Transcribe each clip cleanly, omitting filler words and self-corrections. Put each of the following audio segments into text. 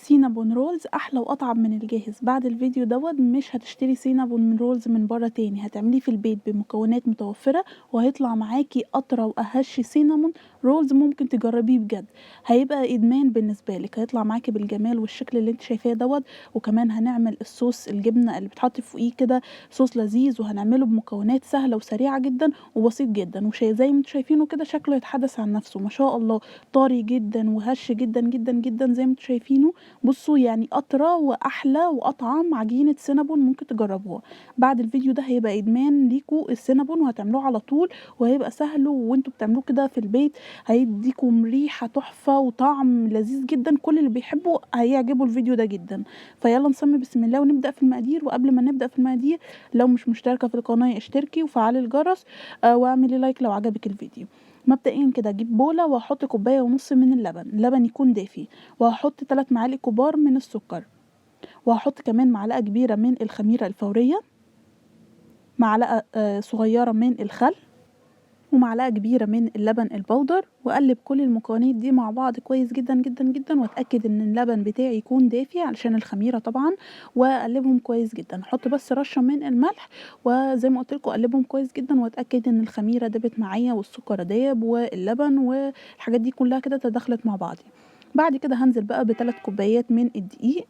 Cinnabon rolls احلى واطعم من الجاهز. بعد الفيديو دوت مش هتشتري Cinnabon rolls من بره تاني، هتعمليه في البيت بمكونات متوفرة وهيطلع معاكي اطرى واهش cinnamon rolls ممكن تجربيه بجد، هيبقى ادمان بالنسبة لك، هيطلع معاكي بالجمال والشكل اللي انت شايفاه دوت. وكمان هنعمل الصوص الجبنة اللي بتحط فوقيه كده صوص لذيذ، وهنعمله بمكونات سهلة وسريعة جدا وبسيط جدا، وشي زي ما انتم شايفينه كده شكله يتحدث عن نفسه ما شاء الله، طري جدا وهش جدا جدا جدا زي ما انتم شايفينه. بصوا يعني اطرى واحلى واطعم عجينه سينابون ممكن تجربوها. بعد الفيديو ده هيبقى ادمان ليكوا السينابون، وهتعملوه على طول وهيبقى سهل وانتوا بتعملوه كده في البيت، هيديكم ريحه تحفة وطعم لذيذ جدا، كل اللي بيحبه هيعجبه الفيديو ده جدا. فيلا نسمي بسم الله ونبدا في المقادير. وقبل ما نبدا في المقادير، لو مش مشتركة في القناة اشتركي وفعلي الجرس واعملي like لو عجبك الفيديو. مبدئيا كده اجيب بوله واحط كوباية ونص من اللبن، اللبن يكون دافي، وهحط 3 معالق كبار من السكر، وهحط كمان معلقه كبيرة من الخميره الفورية، معلقه صغيرة من الخل، ومعلقة كبيرة من اللبن البودر، واقلب كل المكونات دي مع بعض كويس جدا جدا جدا، واتاكد ان اللبن بتاعي يكون دافي علشان الخميره طبعا، واقلبهم كويس جدا. احط بس رشه من الملح، وزي ما قلت لكم اقلبهم كويس جدا، واتاكد ان الخميره دابت معايا والسكر داب واللبن والحاجات دي كلها كده تداخلت مع بعض. بعد كده هنزل بقى ب3 كوبايات من الدقيق،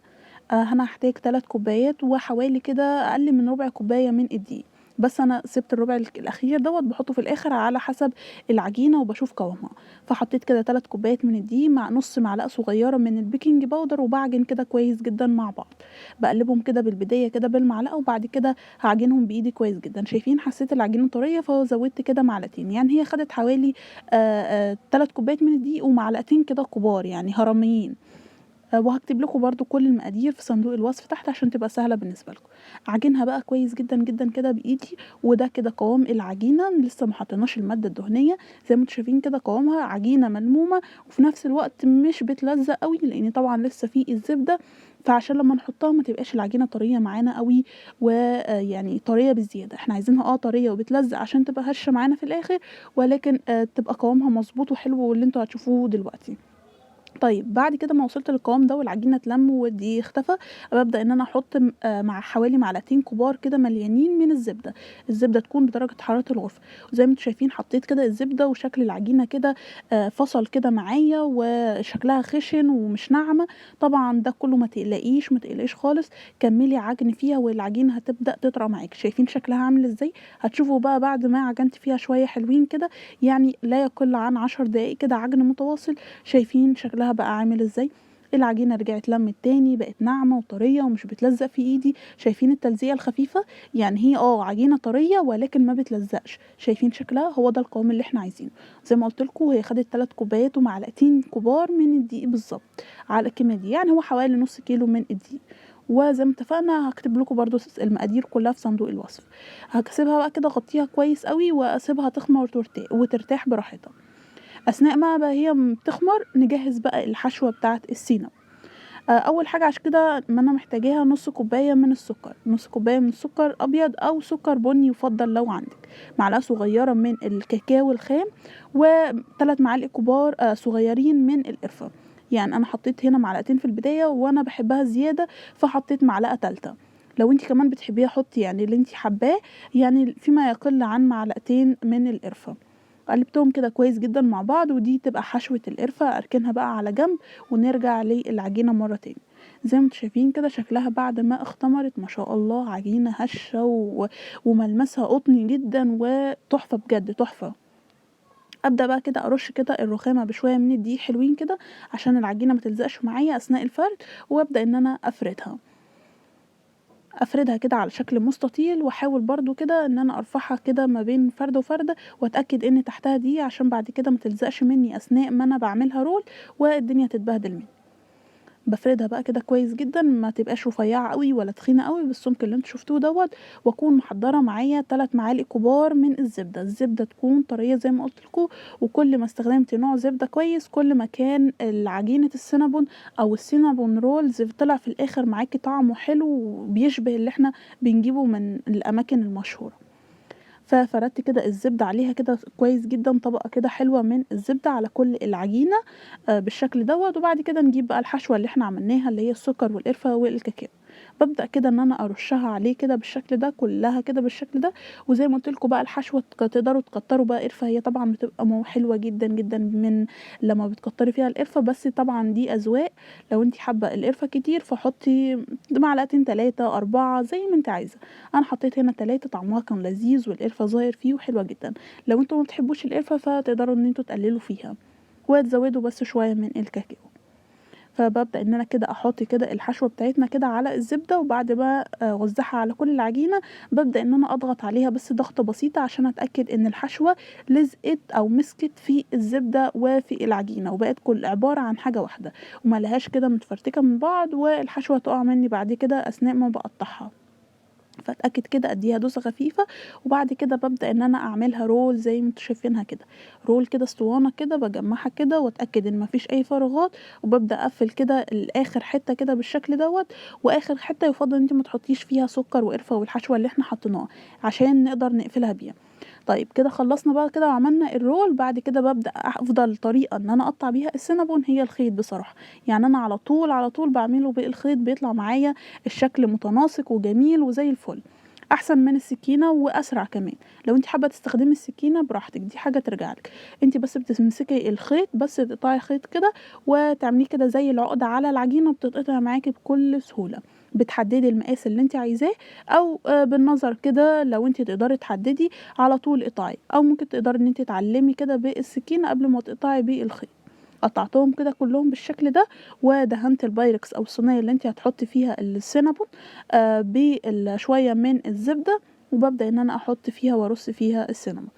انا هحتاج 3 كوبايات وحوالي كده اقل من ربع كوباية من الدقيق، بس انا سبت الربع الاخير دوت بحطه في الاخر على حسب العجينة وبشوف قوامها. فحطيت كده 3 كوبايات من الدقيق مع نص معلقه صغيرة من ال baking powder، وبعجن كده كويس جدا مع بعض، بقلبهم كده بالبداية كده بالمعلقه، وبعد كده هعجنهم بايدي كويس جدا. شايفين حسيت العجينة طرية فزودت كده معلقتين، يعني هي خدت حوالي 3 كوبايات من الدقيق ومعلقتين كده كبار يعني هرميين. وهكتب لكم برضو كل المقادير في صندوق الوصف تحت عشان تبقى سهلة بالنسبة لكم. اعجنها بقى كويس جدا جدا كده بايدي، وده كده قوام العجينة، لسه ما حطيناش المادة الدهنية. زي ما انتم شايفين كده قوامها عجينه ملمومه، وفي نفس الوقت مش بتلزق قوي لان طبعا لسه في الزبدة، فعشان لما نحطها ما تبقاش العجينة طرية معانا قوي ويعني طرية بزيادة. احنا عايزينها طرية وبتلزق عشان تبقى هشه معانا في الاخر، ولكن تبقى قوامها مظبوط وحلو واللي انتوا هتشوفوه دلوقتي. طيب بعد كده ما وصلت للقوام ده والعجينه اتلم والدقيق اختفى، ببدا ان انا احط مع حوالي معلقتين كبار كده مليانين من الزبدة، الزبدة تكون بدرجة حرارة الغرفة. وزي ما انتم شايفين حطيت كده الزبدة وشكل العجينة كده فصل كده معايا وشكلها خشن ومش ناعمة. طبعا ده كله ما تقلقيش، ما تقلقيش خالص، كملي عجن فيها والعجينه هتبدا تطرى معاك. شايفين شكلها عامل ازاي؟ هتشوفوا بقى بعد ما عجنت فيها شوية حلوين كده، يعني لا يقل عن 10 دقايق كده عجن متواصل. شايفين شكلها بقى عامل ازاي؟ العجينة رجعت لمت تاني، بقت ناعمة وطريه ومش بتلزق في ايدي. شايفين التلزيقه الخفيفة؟ يعني هي عجينه طرية ولكن ما بتلزقش. شايفين شكلها؟ هو ده القوام اللي احنا عايزينه. زي ما قلت لكم هي خدت 3 كوبايات ومعلقتين كبار من الدقيق بالظبط على الكمية دي، يعني هو حوالي نص كيلو من الدقيق. وزي ما اتفقنا هكتب لكم برضو المقادير كلها في صندوق الوصف. هكسبها بقى كده، اغطيها كويس قوي واسيبها تخمر وترتاح براحتها. اثناء ما بقى هي بتخمر نجهز بقى الحشوه بتاعه السينابون. اول حاجة عشان كده ما انا محتاجاها نص كوباية من السكر، نص كوباية من السكر ابيض او سكر بني يفضل لو عندك، معلقه صغيرة من الكاكاو الخام، و3 معالق كبار صغيرين من القرفه. يعني انا حطيت هنا معلقتين في البداية وانا بحبها زيادة فحطيت معلقه ثالثة، لو انت كمان بتحبيها حطي يعني اللي انت حباه، يعني فيما يقل عن معلقتين من القرفه. قلبتهم كده كويس جدا مع بعض، ودي تبقى حشوة القرفة. اركنها بقى على جنب ونرجع للعجينة مرة تاني. زي ما انتم شايفين كده شكلها بعد ما اختمرت ما شاء الله، عجينة هشة وملمسها قطني جدا وتحفة بجد تحفة. ابدأ بقى كده ارش كده الرخامة بشوية من الدقيق حلوين كده عشان العجينة ما تلزقش معايا اثناء الفرد، وابدأ ان انا افردها كده على شكل مستطيل، واحاول برضو كده ان انا ارفعها كده ما بين فردة وفردة، واتاكد ان تحتها دي عشان بعد كده ما تلزقش مني اثناء ما انا بعملها رول والدنيا تتبهدل مني. بفردها بقى كده كويس جدا، ما تبقاش رفيعة قوي ولا تخينة قوي، بالسمك اللي انتوا شفتوه دوت. واكون محضرة معايا 3 معالق كبار من الزبدة، الزبدة تكون طرية زي ما قلت لكم، وكل ما استخدمت نوع زبدة كويس كل ما كان العجينة السينابون او ال cinnabon rolls طلع في الاخر معاكي طعمه حلو وبيشبه اللي احنا بنجيبه من الاماكن المشهورة. ففردت كده الزبدة عليها كده كويس جدا، طبقة كده حلوة من الزبدة على كل العجينة بالشكل دوت. وبعد كده نجيب بقى الحشوة اللي احنا عملناها اللي هي السكر والقرفة والكاكاو، ببدأ كده ان انا ارشها عليه كده بالشكل ده، كلها كده بالشكل ده. وزي ما قلت لكم بقى الحشوة تقدروا تكتروا بقى قرفة، هي طبعا بتبقى حلوة جدا جدا من لما بتكتري فيها القرفة، بس طبعا دي اذواق، لو انت حابة القرفة كتير فحطي معلقتين 3 4 زي ما انت عايزة. انا حطيت هنا 3، طعمها كان لذيذ والقرفة ظاهر فيه وحلوة جدا. لو انتوا ما بتحبوش القرفة فتقدروا ان انتوا تقللوا فيها وتزودوا بس شوية من الكاكاو. فببدأ ان انا كده احط كده الحشوة بتاعتنا كده على الزبدة، وبعد ما اوزعها على كل العجينة ببدأ ان انا اضغط عليها بس ضغطة بسيطة عشان اتأكد ان الحشوة لزقت او مسكت في الزبدة وفي العجينة، وبقت كل عبارة عن حاجة واحدة وما لهاش كده متفرتكة من بعض، والحشوة تقع مني بعد كده اثناء ما بقطعها. فاتاكد كده اديها دوسة خفيفة، وبعد كده ببدا ان انا اعملها roll زي ما انتوا شايفينها كده، roll كده اسطوانة كده بجمعها كده واتاكد ان مفيش اي فراغات، وببدا اقفل كده الاخر حتة كده بالشكل دوت. واخر حتة يفضل ان انت ما تحطيش فيها سكر وقرفه والحشوه اللي احنا حطيناها عشان نقدر نقفلها بيها. طيب كده خلصنا بقى كده وعملنا ال roll. بعد كده ببدا افضل طريقه ان انا اقطع بيها السينابون هي الخيط بصراحة، يعني انا على طول على طول بعمله بالخيط، بيطلع معايا الشكل متناسق وجميل وزي الفل، احسن من السكينة واسرع كمان. لو انت حابة تستخدمي السكينة براحتك، دي حاجة ترجع لك انت، بس بتمسكي الخيط بس تقطعي خيط كده وتعمليه كده زي العقدة على العجينة، وبتتقطع معاكي بكل سهولة. بتحددي المقاس اللي انت عايزاه او بالنظر كده لو انت تقدري تحددي على طول قطعي، او ممكن تقدري ان انت تعلمي كده بالسكينة قبل ما تقطعي بالخيط. قطعتهم كده كلهم بالشكل ده، ودهنت البايركس او الصينية اللي انت هتحطي فيها السينابون بشوية من الزبدة، وببدا ان انا احط فيها وارص فيها السينابون.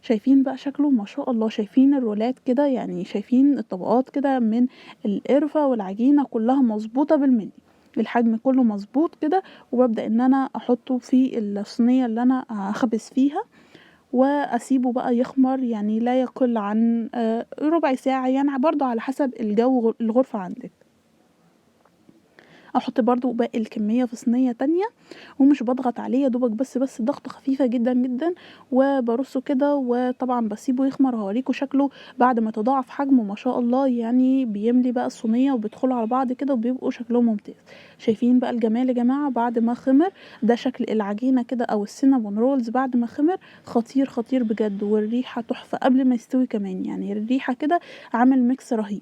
شايفين بقى شكله ما شاء الله، شايفين الرولات كده، يعني شايفين الطبقات كده من القرفه والعجينه كلها مظبوطة بالملي، الحجم كله مظبوط كده. وببدا ان انا احطه في الصينية اللي انا هخبز فيها، واسيبه بقى يخمر يعني لا يقل عن ربع ساعة، يعني برضو على حسب الجو الغرفة عندك. احط برضو باقي الكمية في صينية تانية، ومش بضغط عليه يا دوبك بس ضغطه خفيفة جدا جدا، وبرصه كده. وطبعا بسيبه يخمر، وهوريكم شكله بعد ما تضاعف حجمه ما شاء الله، يعني بيملي بقى الصينية وبيدخلوا على بعض كده وبيبقوا شكلهم ممتاز. شايفين بقى الجمال يا جماعة بعد ما خمر، ده شكل العجينة كده او السينابون rolls بعد ما خمر، خطير خطير بجد، والريحه تحفة قبل ما يستوي كمان، يعني الريحة كده عامل mix رهيب.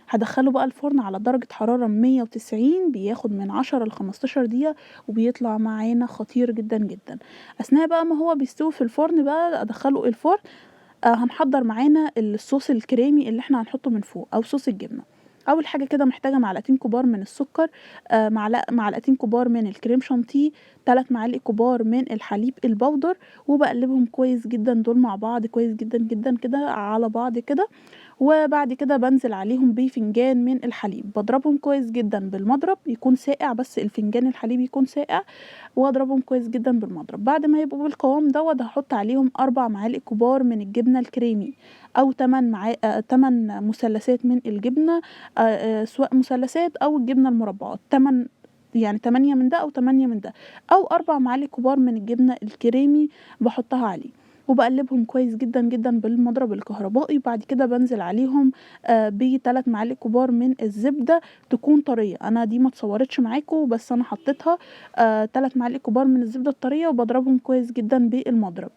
هدخله بقى الفرن على درجة حرارة 190، بياخد من 10 ل 15 دقيقة وبيطلع معانا خطير جدا جدا. اثناء بقى ما هو بيستوي في الفرن بقى ادخله الفرن، هنحضر معانا الصوص الكريمي اللي احنا هنحطه من فوق او صوص الجبنة. اول حاجة كده محتاجة معلقتين كبار من السكر، معلقتين كبار من الكريم شانتيه، 3 معالق كبار من الحليب البودر، وبقلبهم كويس جدا دول مع بعض كويس جدا جدا كده على بعض كده. وبعد كده بنزل عليهم بفنجان من الحليب، بضربهم كويس جدا بالمضرب، يكون ساقع بس الفنجان الحليب يكون ساقع، واضربهم كويس جدا بالمضرب. بعد ما يبقوا بالقوام دوت هحط عليهم 4 معالق كبار من الجبنة الكريمي، او 8 مثلثات من الجبنة، سواء مثلثات او الجبنة المربعات، 8 يعني 8 من ده او 8 من ده، او 4 معالق كبار من الجبنة الكريمي بحطها عليه، وبقلبهم كويس جدا جدا بالمضرب الكهربائي. بعد كده بنزل عليهم ب3 معالق كبار من الزبدة تكون طرية، انا دي ما اتصورتش معاكم بس انا حطيتها، 3 معالق كبار من الزبدة الطريه، وبضربهم كويس جدا بالمضرب.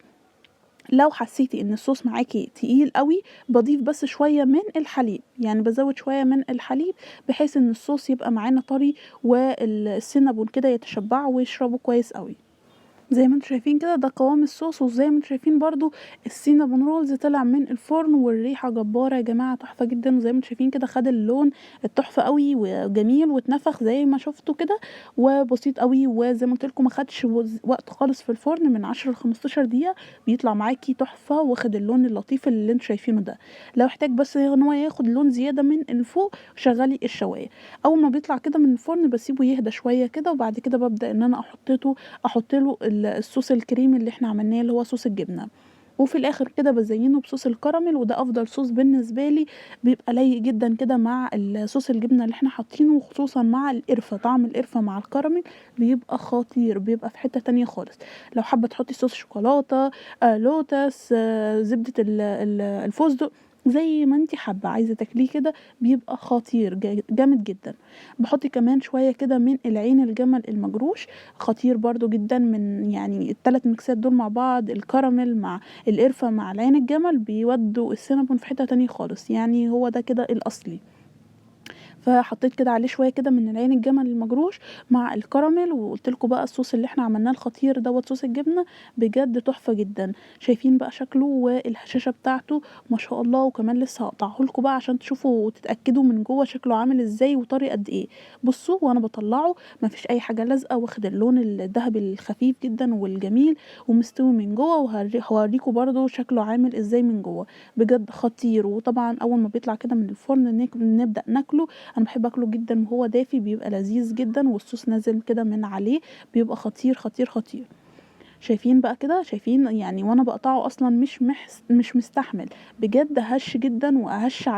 لو حسيتي ان الصوص معاكي تقيل قوي بضيف بس شوية من الحليب، يعني بزود شوية من الحليب بحيث ان الصوص يبقى معانا طري والسينابون كده يتشبعوا ويشربوا كويس قوي. زي ما انتم شايفين كده ده قوام الصوص، وزي ما انتم شايفين برضو السينابون rolls طلع من الفرن والريحه جبارة يا جماعة، تحفة جدا. وزي ما انتم شايفين كده خد اللون التحفة قوي وجميل واتنفخ زي ما شفتوا كده، وبسيط قوي. وزي ما قلت لكم ما خدش وقت خالص في الفرن، من 10 ل 15 دقيقة بيطلع معاكي تحفة، واخد اللون اللطيف اللي انتم شايفينه ده. لو احتاج بس ان هو ياخد لون زيادة من فوق شغلي الشوايه. اول ما بيطلع كده من الفرن بسيبه يهدى شوية كده، وبعد كده ببدا ان انا احط له الصوص الكريمي اللي احنا عملناه اللي هو صوص الجبنة، وفي الاخر كده بزينه بصوص الكراميل، وده افضل صوص بالنسبة لي، بيبقى لايق جدا كده مع الصوص الجبنة اللي احنا حاطينه، وخصوصا مع القرفه. طعم القرفه مع الكراميل بيبقى خطير، بيبقى في حتة تانية خالص. لو حابة تحطي صوص شوكولاتة، لوتس، زبدة الفستق، زي ما انتي حابة، عايزه تاكليه كده بيبقى خطير جامد جدا. بحط كمان شوية كده من العين الجمل المجروش، خطير برضو جدا. من يعني الثلاث ميكسات دول مع بعض، الكراميل مع القرفه مع العين الجمل، بيودوا السينابون في حتة تانية خالص، يعني هو ده كده الاصلي. فحطيت كده عليه شوية كده من العين الجمل المجروش مع الكراميل، وقلت لكم بقى الصوص اللي احنا عملناه الخطير دوت، صوص الجبنة بجد تحفة جدا. شايفين بقى شكله والهشاشه بتاعته ما شاء الله. وكمان لسه هقطعه لكم بقى عشان تشوفوا وتتاكدوا من جوه شكله عامل ازاي وطري قد ايه. بصوا وانا بطلعه ما فيش اي حاجة لازقه، واخد اللون الذهبي الخفيف جدا والجميل، ومستوي من جوه. وهوريكم برده شكله عامل ازاي من جوه، بجد خطير. وطبعا اول ما بيطلع كده من الفرن نبدا ناكله. انا بحب اكله جدا وهو دافي، بيبقى لذيذ جدا، والصوص نازل كده من عليه بيبقى خطير خطير خطير. شايفين بقى كده، شايفين يعني وانا بقطعه اصلا مش مستحمل، بجد هش جدا، واهش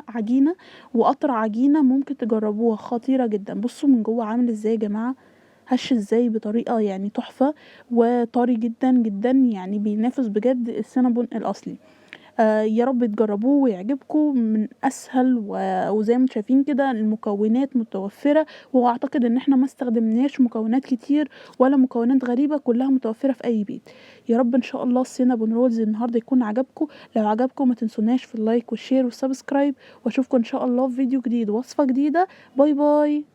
عجينه واطرى عجينه ممكن تجربوها، خطيرة جدا. بصوا من جوه عامل ازاي يا جماعة، هش ازاي بطريقة يعني تحفة، وطري جدا جدا، يعني بينافس بجد السينابون الاصلي. يا رب تجربوه ويعجبكم. من اسهل وزي ما انتم شايفين كده المكونات متوفرة، واعتقد ان احنا ما استخدمناش مكونات كتير ولا مكونات غريبة، كلها متوفرة في اي بيت. يا رب ان شاء الله السينابون rolls النهارده يكون عجبكم. لو عجبكم ما تنسوناش في ال like وال share وال subscribe، واشوفكم ان شاء الله في فيديو جديد وصفه جديدة. bye bye.